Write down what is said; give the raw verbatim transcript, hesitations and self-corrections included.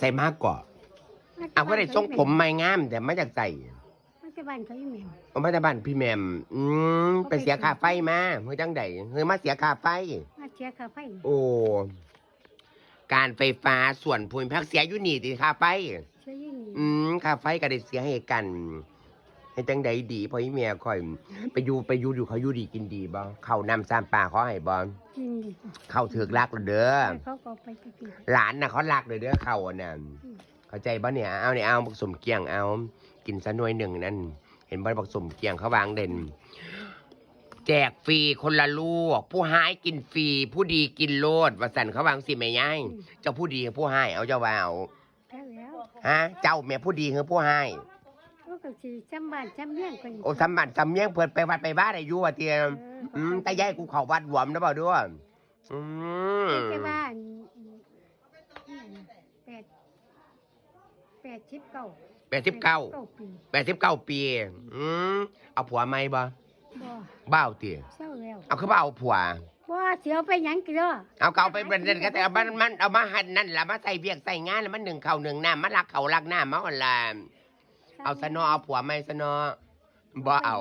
ใส่มากกว่า มา เอาก็ได้ทรงผมใหม่งามแต่มาจากใส่ มาจากบ้านเขาอีแม่ เอามาจากบ้านพี่แหมม อืม ไปเสียค่าไฟมาเฮ้ยจังใดเฮ้ยมาเสียค่าไฟ มาเสียค่าไฟ โอ้ การไฟฟ้าส่วนภูมิภาคเสียอยู่นี่ติค่าไฟ เสียอยู่นี่ อืม ค่าไฟก็ได้เสียให้กัน ให้จังใดดีพ่ออีแม่คอย ไปอยู่ไปอยู่อยู่เขาอยู่ดีกินดีบ่ เขาวนำสามปลาเขาให้บ่ กินดี เขาถือกลักแล้วเด้อ เขาก็เอาไปกิน หลานน่ะเขาลักเลยเด้อเขาน่ะ อืม เข้าใจบ่เนี่ย เอาเนี่ยเอาบักสมเกียงเอา กินซะหน่วยหนึ่งนั่น เห็นบ่บักสมเกียงเขาวางเด่น แจกฟรีคนละลูก ผู้ฮ้ายกินฟรี ผู้ดีกินโลด ว่าสันเขาวางสิแม่ยาย เจ้าผู้ดีผู้ฮ้ายเอาเจ้าว่าเอา แค่แล้ว ฮะ เจ้าแม่ผู้ดีคือผู้ฮ้าย ก็คือสิจำบ้านจำเมืองกัน โอ้สำบัดสำเมียงเพิ่นไปวัดไปบ้านอายุว่าเตีย เออ อืมแต่ยายกูเขาวัดหลวมนะบ่ด้วย อืม แต่ว่าอันแปดแปดสิบเก้า แปดสิบเก้า เก้าปี แปดสิบเก้าปี อืม เอาผัวใหม่บ่ บ่ บ้าวเตีย เศร้าแล้ว เอาคือบ่เอาผัว บ่เสียไปหยังกี่รอบ เอาก็เอาไปเป็นเดือนก็แต่เอามันมันเอามาหันนั่นละมาใส่เวียกใส่งานแล้วมันหนึ่งเข่าหนึ่งน้ำมาลักเขาลักน้ำมาอ่อนละเอาซะเนาะเอาผัวใหม่ซะเนาะบ่เอา